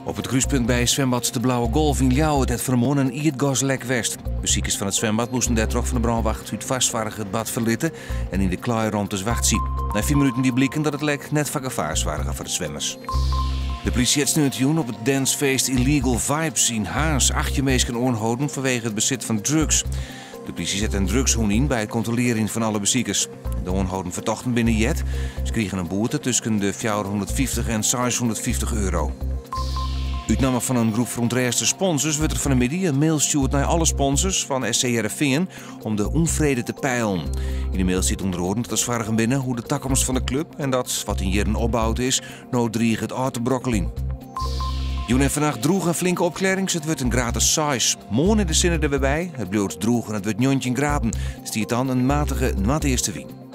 Op it krúspunt by swembad De Blauwe Golf yn Ljouwert hat fan 'e moarn in ierdgaslek west. Besikers fan it swembad moasten dêrtroch fan de brânwacht út foarsoarch it bad ferlitte en yn de klaairomtes wachtsje. Nei fiif minuten die bliken dat it lek net foar gefaar soarge foar de swimmers. De plysje hat sneontejûn op it dancefeest Illegal Vibes yn Harns 18 minsken oanholden fanwege it besit fan drugs. De plysje set in drugshûn yn by it kontrolearjen fan alle besikers. De oanholden fertochten binne heard. Se krigen in boete tusken de 450 en 650 euro. Ut namme fan in groep ferûntrêste sponsors wurdt der fan 'e middei in mail stjoerd nei alle sponsors fan SC Hearrenfean om de ûnfrede te peilen. Yn de mail stiet ûnder oaren dat der soargen binne oer de takomst fan de klup en dat wat yn jierren opboud is, no driget ôf te brokkeljen. Jûn en fannacht drûch en flinke opklearrings. It wurdt in graad as 6. Moarn is de sinne der wer by. It bliuwt drûch en it wurdt 19 graden. Der stiet dan in matige noardeastewyn.